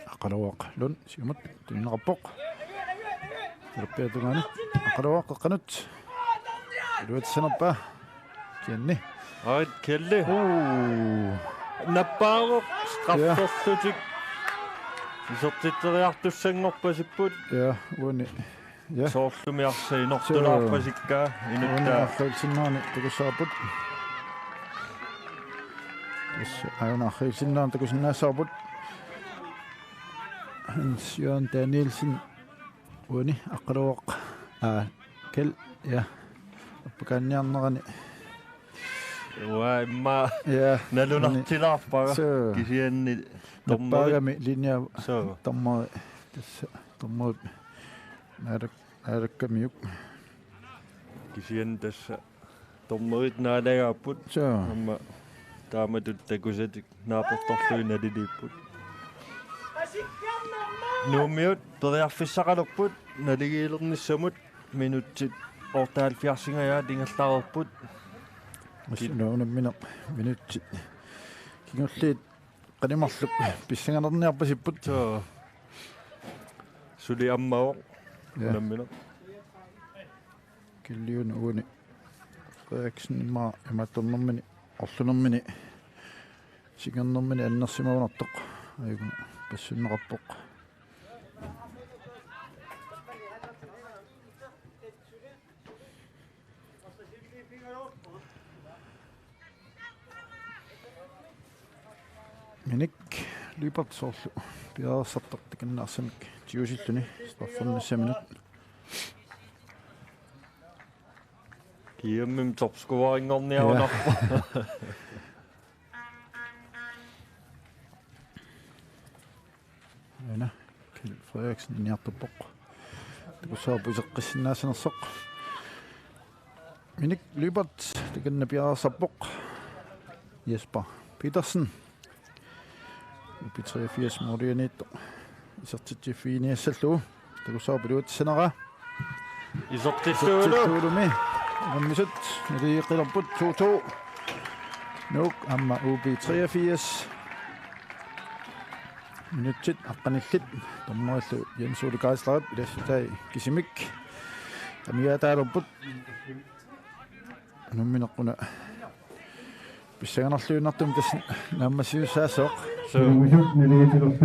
Aqqaluoq Lund, siumut tunineqarpoq. Talerpiata tungaanut. Aqqaluoq qeqqanut. Iluatsinerpa. Kisianni. Ait, Kjelle. Uu. Nappaavoq, ja, strafferlutik. Isertitseriartussanngorpasipput. Ja, uani. Ja. Soorlumi arsaq inortulaarpasikkaa, suu, uani inuttaa. Arriitsinnerani takussavarput. Tassa aajuna arriitsinnerani takusinnaassavarput. Hans Jørgen Danielsen. Uani Aqqaluoq. Aa, Kjell, ja. Appakaanniarnerani. Uanga immaqa, ja, nalunartilaarpara. Suu. Kisianni nappaagami linja, suu, dommeri. Tassa dommerit naalak-, naalakkamiuk. Kisianni tassa dommerit naalagaapput. Suu. Aamma taamatut takusatik naapertorlugit naliliipput. Nuummiut periarfissaqalerput naligiilernissamut, minutsit otteoghalvfjerdsingajaat ingerlareerput. Assut unammineq minutsit kingulliit qanimarluk pissanganarniarpasipput. Suu. Suli ammavoq. Ja. Unammineq. Kjell Lund uani Frederiksen ima-, imaattornermini, orlunermini, singernermini annersimagunartoq. Aajuna passunneqarpoq. Minik Lyberth soorlu piareersartoq takanna arsamik tigusillugu straffernissaminut. G M-imi topscorinngorniarunarpoq. Ja. Aana, Kjell Frederiksen inertuppoq. Takussavarput iseqqissinnaassanersoq. Minik Lyberth takanna piareersarpoq. Jesper Petersen. U B treogfirs målianiittoq isertitsiffiginiassallugu. Takussavarput iluatsissaneraa. Isertittuulumi. Isertittuulumi. Unammisut naligeqqilerput to to. Nuuk aamma U B treogfirs. Minutsit aqqanillit. Dommerillu Jens Ole Geisler, Ilassutaat Kisimik. Amigaataalerput. Unammineq una pissanganarluinnartumik tassa naammassiussaasoq. Suu.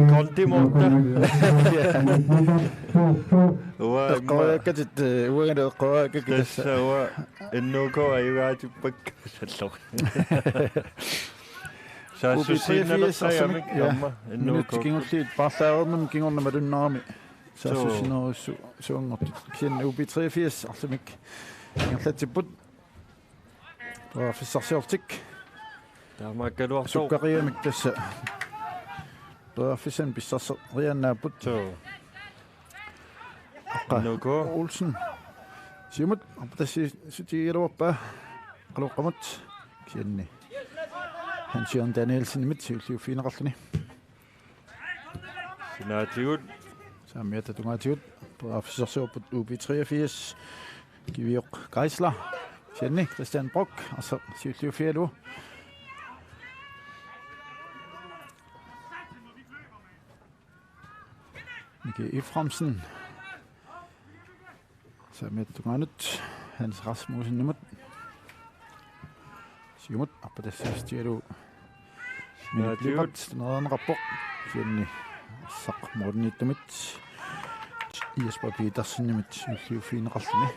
Kondi Morten. Uanga immaqa. Eqqoriakkatit, eh, uangalu eqqoriakkakka tassa. Tassa uanga N K ajugaatippakka salloq. Saassussiinnartarami, ja, aamma N K. Minutsit kingulliit paarlaareernermut kingorna malunnarami. Suu. Saassussinerujussuanngortut. Kisianni U B treogfirs arsamik ingerlatsipput. Periarfissarsiortik. Taamaakkaluartoq. Sukkariamik tassa. Periarfissanik pissarseriaannaapput. Suu. Aqqa N K. Olsen. Siumut, arpatassiissutigigaluarpaa. Aqqaluoqqamut. Kisianni Hans Jørgen Danielsenimit siulliuffigineqarluni. Sinaatigut. Saamiata tungaatigut. Periarfissarsiorput U B treogfirs. Kivioq Geisler. Kisianni Christian Brock. Arsaq siulliuffigalugu. Miki Efraimsen. Saamiata tungaanut Hans Rasmussenimut. Siumut arpatassiissutigalugu. Minik Lyberth, nererneqarpoq. Kisianni arsaq målimiittumit Jesper Petersenimit siulliuffigineqarluni.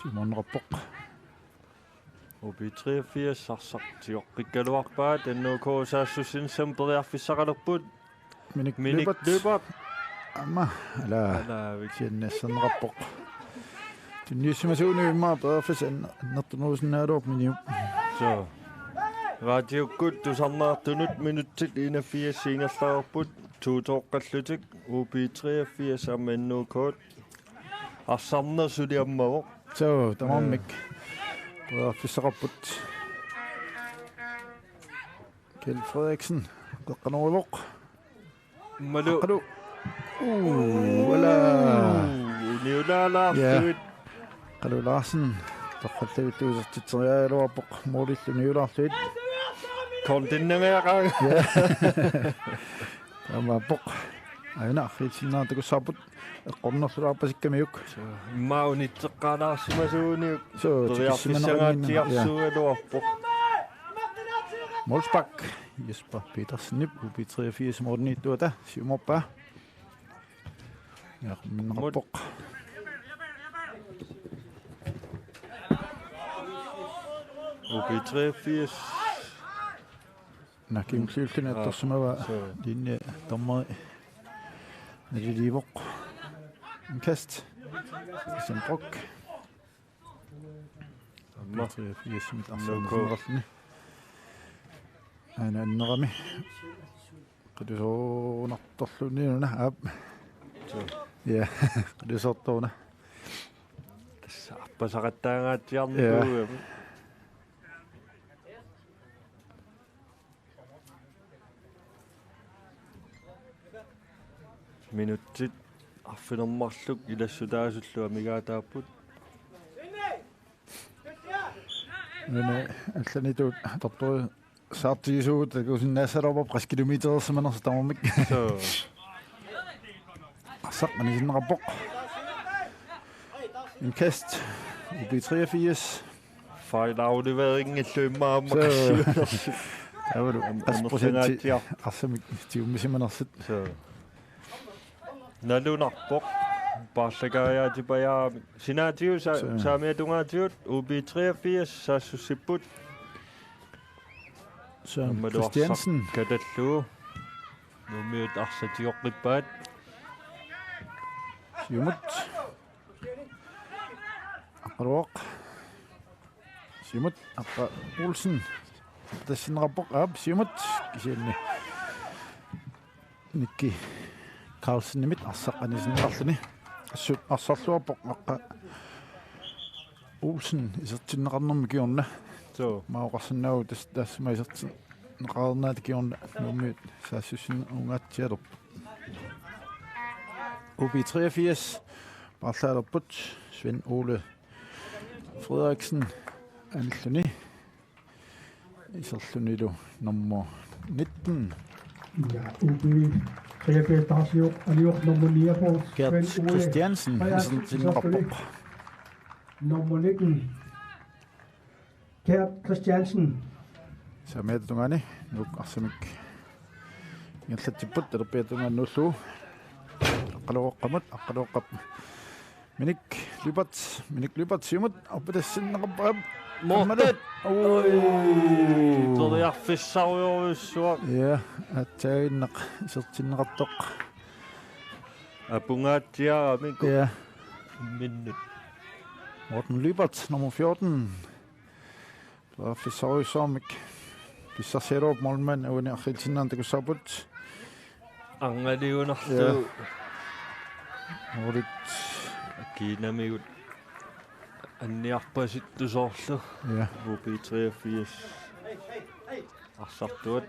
Siumorneqarpoq. U B treogfirs arsaq tigoqqikkaluarpaat, N O K saassussinissamut periarfissaqalerput. Minik Lyberth. Aamma, ala. Ala, vik. Kisianni asserneqarpoq. Tunniussimasuuneq immaqa periarfissaq annertunerusinnaagaluarpoq Miniup. Soo. Radiokkut tusarnaartunut minutsit enogfirs ingerlareerput, to-tooqqallutik, U B treogfirs aamma N O K. Arsarneq suli ammavoq. Soo, tamarmik. Ee. Periarfissaqarput. Kjeld Frederiksen, qeqqanoorivoq. Aammalu. Aqqalu. Uu, ala. Uu, niulaalaarlugit. Ja. Aqqalu Larsen, torrallavillugu isertitseriaraluarpoq, målillu niulaarlugit. Kontinnameaqaanga. Ja. Taamaappoq. Aajuna arriitsinnaartut takussavarput eqqornerluarpasikkamiuk. Immaqa unitseqqaalaarsimasuuniuk. Soo, periarfissangaatsiarsuugaluarpoq. Ja. Målspark. Jesper Petersenip U B treogfirs målimiittuata siumorpaa. Ja, minneqarpoq. U B treogfirs. Nakiulliulluni attorsimavaa. Soo. Linje dommeri naliliivoq. Indkast. Christian Brock. Aamma. U B treogfirs-imit arsaq. N O K. Arsarneqarluni. Aana annerami. Qitusoornartorluunniuna, aap. Soo. Ja, qitusoortoruna. Tassa arpasaqattaangaatsiarnikuugami. Ja. Minutsit arfineq-marluk ilassutaasullu amigaataapput. Nune allanitut atortorisaartigisugut takusinnaassalerpoq qassit kilometersimanersut tamarmik. Soo. Arsaq anisinneqarpoq. Indkast. U B treogfirs. Fejlafleveringillu immaqa aamma. Soo. Qassiunersut. Taavalu am-, qassit procenti amerlangaatsiarpoq. Arsamik tiummisimanersut. Soo. Nalunarpoq. Paarlakaajaatipajaamik. Sinaatigut sa-, soo, saamiata tungaatigut, U B treogfirs, saassussipput. Søren Christiansen. Aammalu arsaq katallugu. Nuummiut arsaq tigoqqippaat. Siumut. Aqqaluaq. Siumut, Aqqa Olsen. Tassinneqarpoq, aap, siumut. Kisianni Nikki Carlsenimit arsaq anisinneqarluni. Assut arsarluarpoq, Aqqa Olsen isertinneqarnermi kingorna. Soo. Maani oqarsinnaavoq tas-, taassuma isertinneqarnerata kingorna Nuummiut saassussinnguatsialerput. U B treogfirs paarlaalerput Svend Ole Frederiksen anilluni. Iserlunilu nummer nitten. Ja, U B treogfirs taarsiuk, anivoq nummer niogfyrre, Gert Svend Ole Christiansen, Frederiksen, isertinneqarpoq. Nummer nitten, Gert Christiansen. Saamiata tungaani, Nuuk arsamik ingerlatsipput, talerpiata tungaanut nuullugu. Aqqaluoqamut, Aqqaluoqap. Minik Lyberth, Minik Lyberth siumut, arpatassinneqarpoq. Morten. Aammalu. Oi. Uu. Periarfissarujorujussuaq. Ja, aatsaaginnaq isertinneqartoq. Apungaatsiaramik. Ja. Minnut. Morten Lyberth, nummer fjorten. Periarfissarujussuarmik pissarsigaluarpoq, målmand uani arriitsinnaanut takussavarput. Angaliunarlu. Ja. Målit. Kiinamigut. anniarpasittusoorlu. Ja. U B treogfirs arsartuat.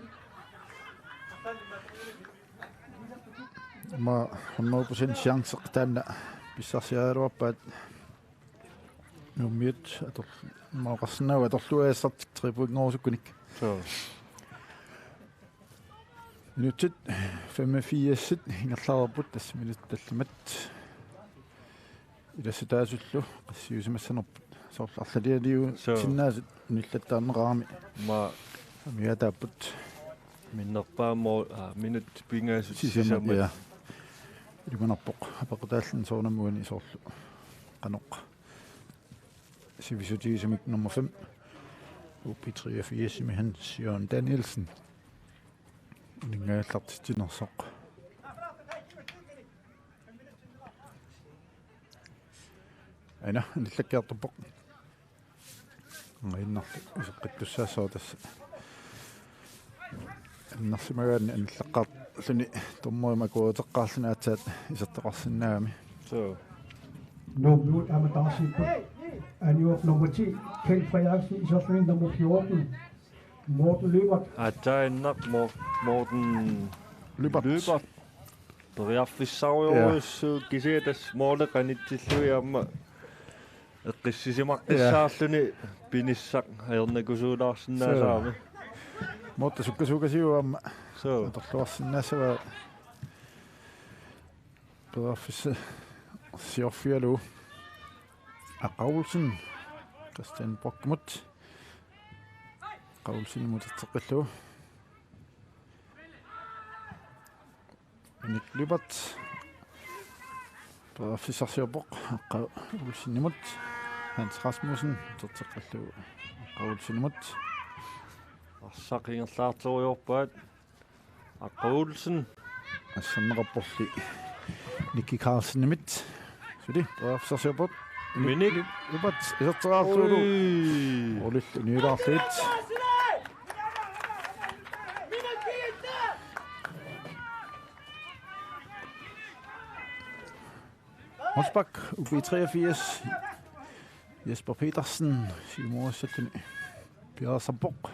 Aamma hundrede procent chance taanna pissarsiaraluarpaat. Nuummiut ator-, maaqarsinnaavoq atorluassartik tre pointerusukkunik. Suu. Minutsit femogfirs ingerlareerput, tassa minutsit tallimat. Ilassutaasullu qassiusimassanerput. Soorlu arlalialiusinnaasut. Suu. Unillattaarneqarami. Aamma amigaataapput. Minnerpaamik, aa, minut pingasut sisamat, sisamat. Ja. Ilimanarpoq apeqqutaalluni soorunami uani soorlu qanoq sivisutigisumik nummer fem. U B treogfirsimi Hans Jørgen Danielsen. Uninngaallartitsinersoq. Aana, anillakkiartorpoq. Angainnarlu iseqqittussaassooq tassa. Annersimagaanni anillaqqaarluni dommerimik akuuteqqaarluni aatsaat isertoqarsinnaagami. Suu. Nuummiut aamma taarsipput. Anivoq nummer ti, Kent Frederiksen, iserluni nummer fjorten, Morten Lyberth. Aatsaannaq Mo-, Morten Lyberth. Lyberth. Periarfissarujussuuvoq. Ja. Kisianni tassa måli qanitsillugit aamma eqqissisimaqqissaarluni, ja, pinissaq ajornakusuulaarsinnaasarami. Suu. Morten sukkasuukasiuvoq aamma. Suu. Atorluarsinnaassavaa periarfissarsiorfigalugu. Aqqa Olsen. Kristian Brockimut. Aqqa Olsenimut uterteqqillugu. Minik Lyberth. Periarfissarsiorpoq Aqqa Olsenimut. Hans Rasmussen uterteqqillugu Aqqa Olsenimut. Arsaq ingerlaartorujoorpaat. Aqqa Olsen. Asserneqarporli Nicky Carlsenimit. Suli periarfissarsiorpoq. Minik. Lyberth iserteraarlugu. Ui. Olil niulaarluit. Holsbak, U B treogfirs. Jesper Petersen, siumoorussalluni piareersarpoq.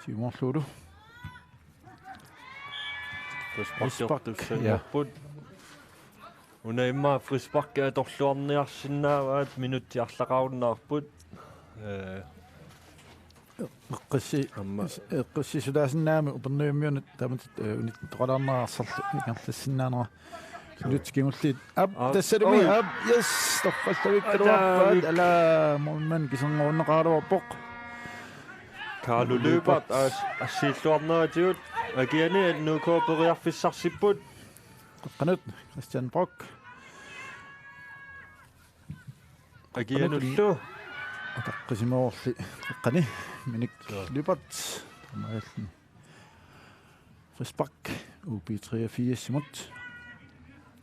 Siumoorlugu. Frispark. Frispark, ja. Una immaqa frisparki atorluarniarsinnaavaat, minutsit arlaqarunnaarput. Ee, Eqqissi-, eqqississutaasinnaagami Upernavimmiunut taamatut, eh, unittoqalaarnera arsarlu ingerlassinnaanera. Minutsit kingulliit. Aap, aap, tassalumi, oi, aap, yes, torrallavikkaluarpaat, alaavik. Ala, målmand kiserngorunneqaraluarpoq. Carlo Lyberth, as-, assiilluarneratigut, akiani N U K periarfissarsipput. Qeqqanut, Kristian Brock. Akianullu. Ataqqisimavorli qeqqani, Minik, joo, Lyberth. Taamaalilluni. Frispark, U B treogfirsimut.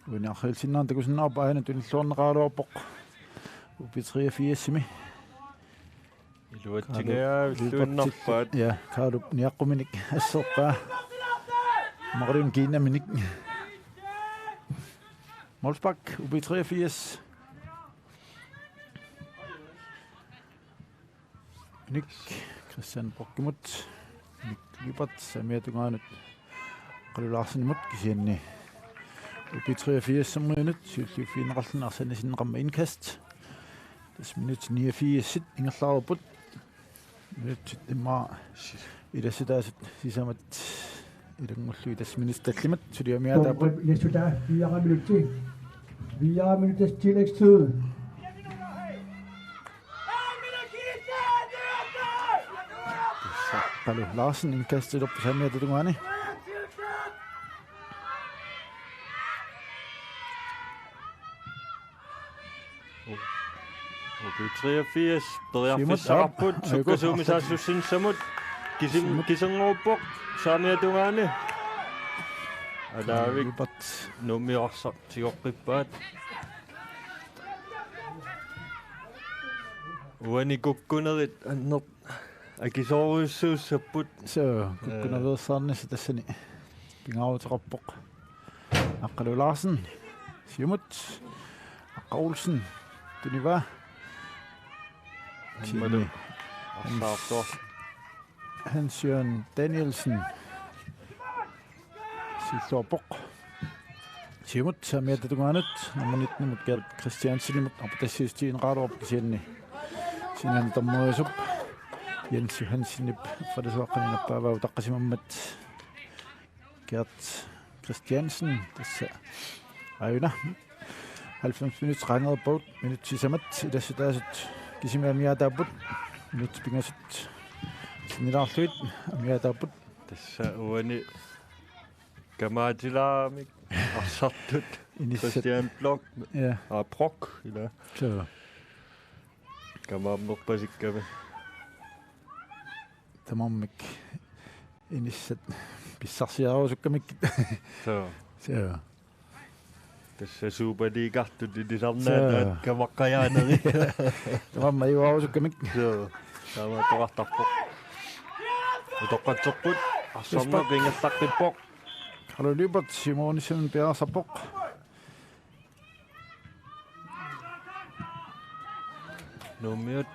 Uani arriilsinnaanera takusinnaavara aana tunilluarneqaraluarpoq. U B treogfirsimi. Iluatsingajavilluinnarpaat. Ja, Kaalup niaqquminik asseqqaa. Marion kiinaminik. Målspark, U B treogfirs. Minik, Kristian Brockimut. Minik Lyberth, saamiata tungaanut. Aqqalu Larsenimut, kisianni U B treogfirsimut siulliuffigineqarluni arsaq sinneqarmat indkast. Tassa minutsit niogfirsit ingerlareerput. Minutsit immaqa ilassutaasut sisamat ilanngullugit tassa minutsit tallimat suli amigaataapput. Ilassutaasut fire minutter. Fire minutters tillægstid. Aqqalu Larsen indkastilerpoq saamiata tungaani. U B treogfirs, periarfissaqarput, siumut, aap, sukkasuumik saassussinissamut, kisim-, siumut, kiserngoruppoq, saamiata tungaani. Alaavik. Lyberth. Nuummiut arsaq tigoqqippaat. Uani kukkunerit anner-, akisoorujussuussapput. Suu, ee, kukkunaveersaarnissaq tassani pingaaruteqarpoq. Aqqalu Larsen, siumut. Aqqa Olsen, tunivaa. Kisianni Hans Jørgen Danielsen siullerpoq. Siumut saamiata tungaanut nummer nitten-imut Gert Christiansenimut arpatassiissutigineqaraluarpoq, kisianni sinaani dommeriusup Jens Johansenip eqqartuaqqani nappaavaa utaqqasimammat. Gert Christiansen, tassa aajuna. Halvfems minut qaangereerpagut, minut sisamat ilassutaasut kisimik amigaataapput. Minut pingasut sinnilaarlugit amigaataapput. Tassa uani kamaatilaamik arsartut. Inissat. Christian Blok. Ja. Ah, Brock, ila. Suu. Kamaammerpasikkami. Tamarmik inissat pissarsiarusukkamikkit. Suu. Suu. Tassa Superligartut ilisarnaataat. Suu. Kamaqqajaanerit. Tamarmik ajuarusukkamik. Suu. Taamaattoqartarpoq. Utoqqatserput. Arsarneq ingerlaqqippoq. Kalu Lyberth siumornissamut piareersarpoq. Nuummiut.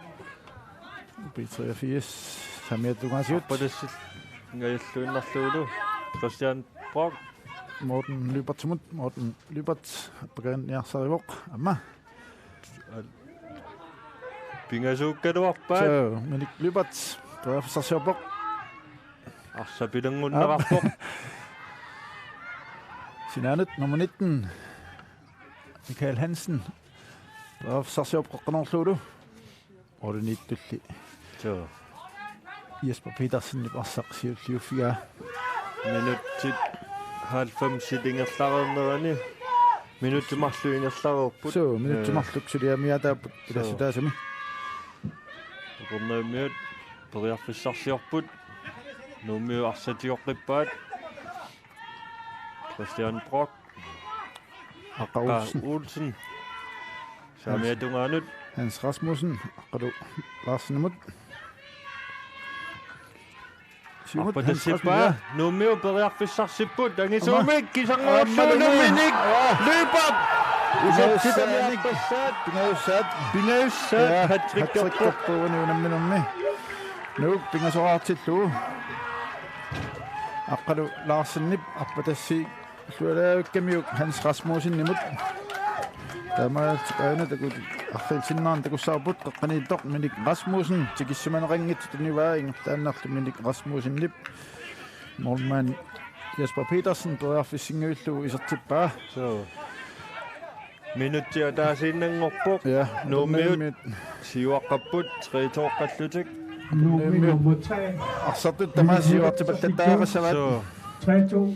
B treogfirs saamiata tungaasigut. Arpatassillutik ingajalluinnarlugulu. Christian Brock. Morten Lyberthimut, Morten Lyberth appakaanniarsarivoq. Aamma. Pingasuukkaluarpaat. Suu, Minik Lyberth periarfissarsiorpoq. Arsaq pilunngunneqarpoq. Aap. Sinaanut nummer nitten, Michael Hansen, periarfissarsiorpoq qeqqanoorlugulu. Orliniittulli. Suu. Jesper Petersenip arsaq siulliuffigaa. Minutsit halvfemsit ingerlareernerani. Minutsit marluk ingerlareerput. Suu, minutsit marluk suli amigaataapput. Suu. Ilassutaasumi. Upernaviumiut periarfissarsiorput. Nuummiut arsaq tigoqqippaat. Christian Brock. Aqqa Olsen. Olsen. Saamiata tungaanut. Hans Rasmussen. Aqqalu Larsenimut. Siumut Hans Rasmussen, ja. Nuummiut periarfissarsipput. Angisuumik. Aamma. Kisianni Aamma Minik. Aamma. Lyberth. Pingajussaannik. Isertitamiarpassaat. Pingajussaat. Pingajussaat. Ja, hat-trickerpoq. Hat-trickerpoq unamminermi. Nuuk pingasoraartillugu. Aqqalu Larsenip arpatassiillualaavikkamiuk Hans Rasmussenimut. Taamaalillutik aajuna taku-, arlalissinnaaneq takussavarput, qeqqaniittoq Minik Rasmussen tikissimaneqanngitsoq tunivaa, ingerlaannarlu Minik Rasmussenip målmand Jesper Petersen periarfissinngillugu isertippaa. Suu. Minutsit ataasiinnanngorpoq. Ja, Nuummiut. Nuummiut siuaqqapput, tre to-qqallutik. Nuummi nummer tre. Arsartut tamaasa siuartipallattarissavaat. Suu. Tre to.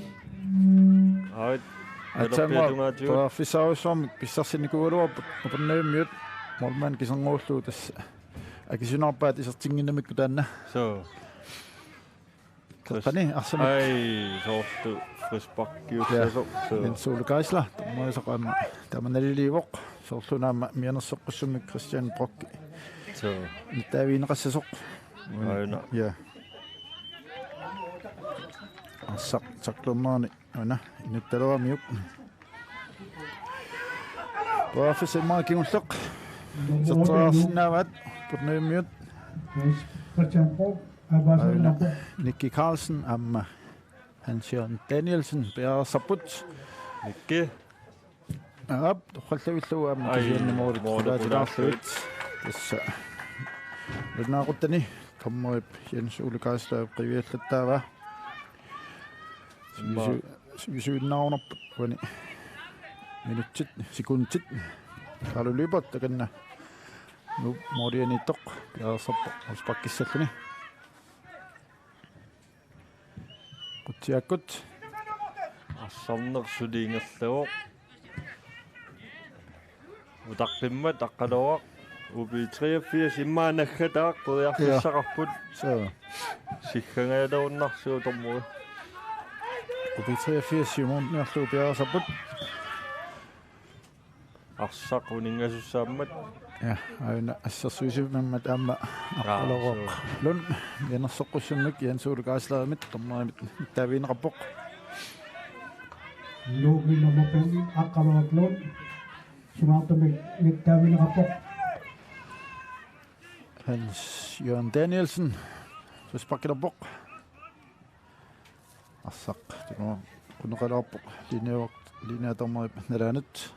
Aat. Aatsaannguaq Galoppiatungaatigut. Periarfissarujussuarmik pissarsinikuugaluarput Upernavimmiut. Målmand kiserngoruullugu tassa akisunaarpaat isertinnginnamikku taanna. Suu. Qeqqani arsamik. Ai, soorlu frisparkiussasoq. Ja. Suu. Jens Ole Geisler, dommerisaq aamma taama naliliivoq. Soorlu una aamma mianersoqqussummik Christian Brock. Suu. Nittaavigineqassasoq. Aajuna. Ja. Arsaq tacklernerani una inuttaleramiuk. Periarfissaq immaqa kingulleq. Iserteriarsinnaavaat Upernavimmiut. Christian Brock. Aajuna Nicky Carlsen aamma Hans Jørgen Danielsen piareersarput. Nicky. Aap, torrallavillugu aamma. Ai, kisianni moorit, moorit qulaatilaarlugit. Qulaatilaarlugit. Tassa. Nalunaaquttani dommerip Jens Ole Geislerip qiviallattaavaa. Immaqa. Sivisu-, sivisuinnarunarput uani. Minutsit, sekundit. Kalu Lyberth takanna. Nuuk moorianiittoq. Piareersarpoq. Frisparkissalluni. Qutsiakkut. Arsarneq suli ingerlavoq. Utaqqimmat Aqqaluaq. U B treogfirs immaqa naggataaq periarfissaqarput. Ja. Suu. Siggangajaluinnarsivoq dommeri. U B treogfirs siumorniarlugu piareersarput. Arsaq uninngasussaammat. Ja, aajuna assersuisimammat aamma. Aa, Aqqaluaq suu. Lund, mianersoqqussummik Jens Ole Geislerimit, dommerimit nittaavigineqarpoq. Nuummi nummer fem, Aqqaluaq Lund. Sungaartumik nittaavigineqarpoq. Hans Jørgen Danielsen frisparkilerpoq. Arsaq taanna qunneqalaarpoq linjeuaq, linjedommerip nalaanut.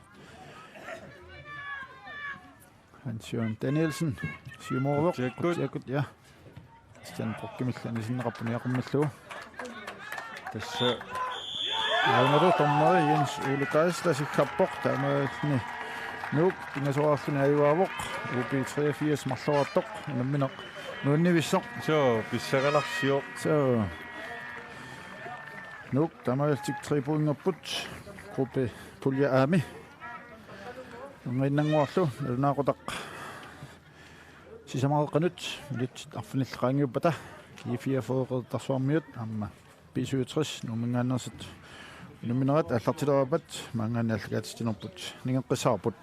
Hans Jørgen Danielsen siumooruvoq. Qutsiakkut. Qutsiakkut, ja. Christian Brockimillu anisinneqarpoq niaqqummillugu. Tassa aajuna dommeri Jens Ole Geisler sikkerpoq, taamaalilluni Nuuk pingasoraarluni ajugaavoq. U B treogfirs marloraartoq, unammineq nuannivissoq. Suu, pissanganarsivoq. Suu. Nuuk taamaalillutik tre pointerput gruppe pulje A-mi. Ungainnaannguarlu nalunaaqutaq sisamaaqqanut minutsit arfinillit qaangiuppata G fireogfyrre Qeqertarsuarmiut aamma B syvogtres Nuumminngaanneersut unamminerat aallartilerpat maanngaanniit aallakaatitsinerput ningeqqissaarput.